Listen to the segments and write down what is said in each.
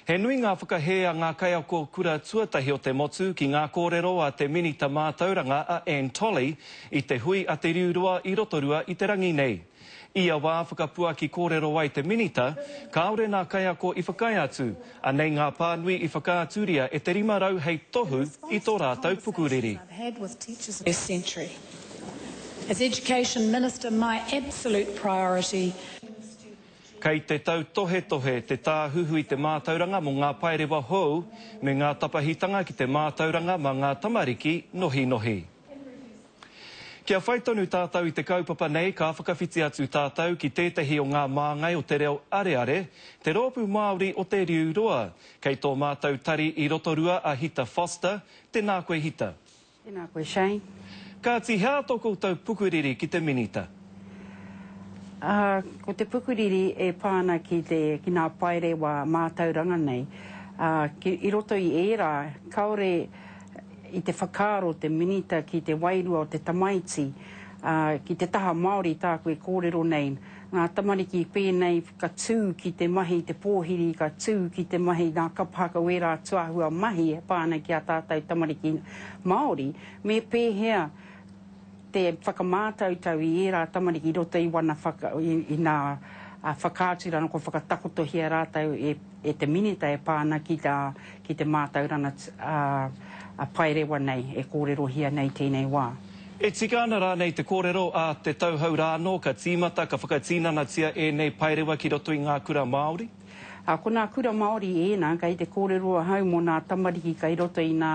He nui ngā whakahē a ngā kaiako kura tuatahi o te motu ki ngā kōrero a te Minita Mātauranga a Anne Tolley i te hui a Te Riu Roa i Rotorua i te rangi nei. Ia wā whakapuaki kōrero ai te Minita, kāore nā kaiako i whakaae atu, anei ngā pānui i whakaaturia e te 500 hei tohu i tō rātou pukuriri. As Education Minister, my absolute priority. Kei te tautohetohe te Tāhuhu i te Mātauranga mō ngā paerewa hou me ngā tapahitanga ki te mātauranga mā ngā tamariki nohinohi. Kia whai tonu tātou i te kaupapa nei ka whakawhiti atu tātou ki tētehi o ngā māngai o te reo areare, te Rōpū Māori o Te Riu Roa. Kei tō mātou tari i Rotorua a Hita Foster, tēnā koe Hita. Tēnā koe Shane. Kāti, he aha tō koutou pukuriri ki te Minita? Ā, ko te pukuriri e pā ana ki te, ki ngā paerewa mātauranga nei, ā, ki, i roto i ērā, kāore i te whakaaro te Minita ki te wairua o te tamaiti, ā, ki te taha Māori tāku e kōrero nei, Ngā tamariki pēnei ka tū ki te mahi i te pōhiri, ka tū ki te mahi ngā kapa haka o ērā atu āhua mahi e pā ana ki ā tātou tamariki Māori, me pēhea te whakamātautau i ērā tamariki i roto i wana whaka, i ngā whakaaturanga kua whakatakotohia rātou e e te Minita e pā ana ki tā, ki te mātauranga ā paerewa nei e kōrerohia nei tēnei wā. E tika ana rānei te kōrero a te tauhou rā anō ka tīmata, ka whakatinanatia ēnei paerewa ki roto i ngā kura Māori? Ā, ko nā kura Māori ēnā, kei te kōrero ahau mō nā tamariki kei roto i nā,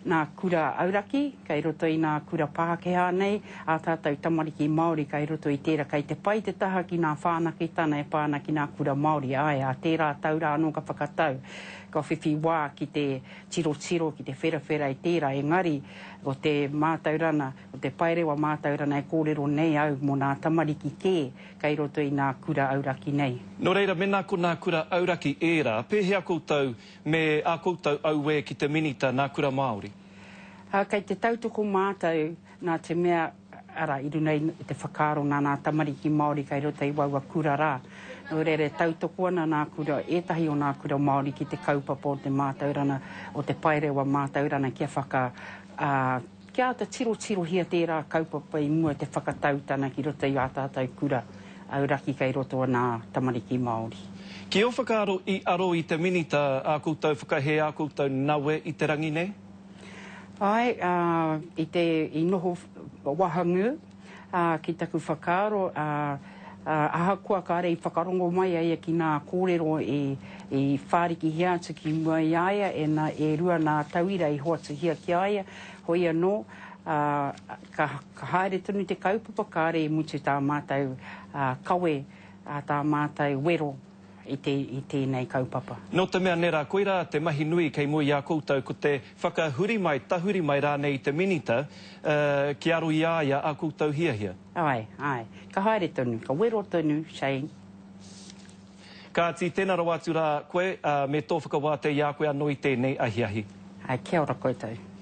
nā kura auraki, kei roto i nā kura Pākehā nei, ā tātou tamariki Māori kei roto i tērā, kei te pai te taha ki nā whānaketana e pā ana ki nā kura Māori, āe, ā tērā tau rā anō ka whakatau, ka whiwhi wā ki te tirotiro, ki te wherawhera i tērā, engari, ko te mātaurana, ko te paerewa mātaurana e kōrero nei au mō nā tamariki kē kei roto i nā kura auraki nei. Nō reira, mēnā ko nā kura auraki ērā, pēhea koutou me ā koutou auē ki te Minita nā kura Māori? Ā, kei te tautoko mātou nā te mea, arā, i runga i te whakaaro nā nā tamariki Māori kei roto i waua kura rā. Nō reira, e tautoko ana nā kura, ētahi o nā kura Māori ki te kaupapa o te mātaurana, o te paerewa mātaurana kia whaka, ā, kia āta tirotirohia tērā kaupapa i mua i te whakatautana ki roto i ā tātou kura auraki kei roto o nā tamariki Māori. Ki ō whakaaro i aro i te Minita ā koutou whakahē, ā koutou nawe i te rangi nei? Āe, ā, i te, i noho wahangū, ā, ki taku whakaaro, ā, ā, ahakoa kāre i whakarongo mai a ia ki nā kōrero i, i whārikihia atu ki mua i a ia, e nā, e rua nā tauira i hoatuhia ki a ia, hoi anō, ā, ka, ka haere tonu te kaupapa, kāre i mutu tā mātou, ā, kawe, ā, tā mātou wero. i te, i tēnei kaupapa. Nō te mea nē rā, koirā te mahi nui kei mua i a koutou, ko te whakahuri mai, tahuri mai rānei i te Minita, kia aro i a ia ā koutou hiahia. Āe, āe. Ka haere tonu, ka wero tonu, Shane. Kāti, tēnā rawa atu rā koe, ā, me tō whakawātea i a koe anō i tēnei ahiahi. Āe, kia ora koutou.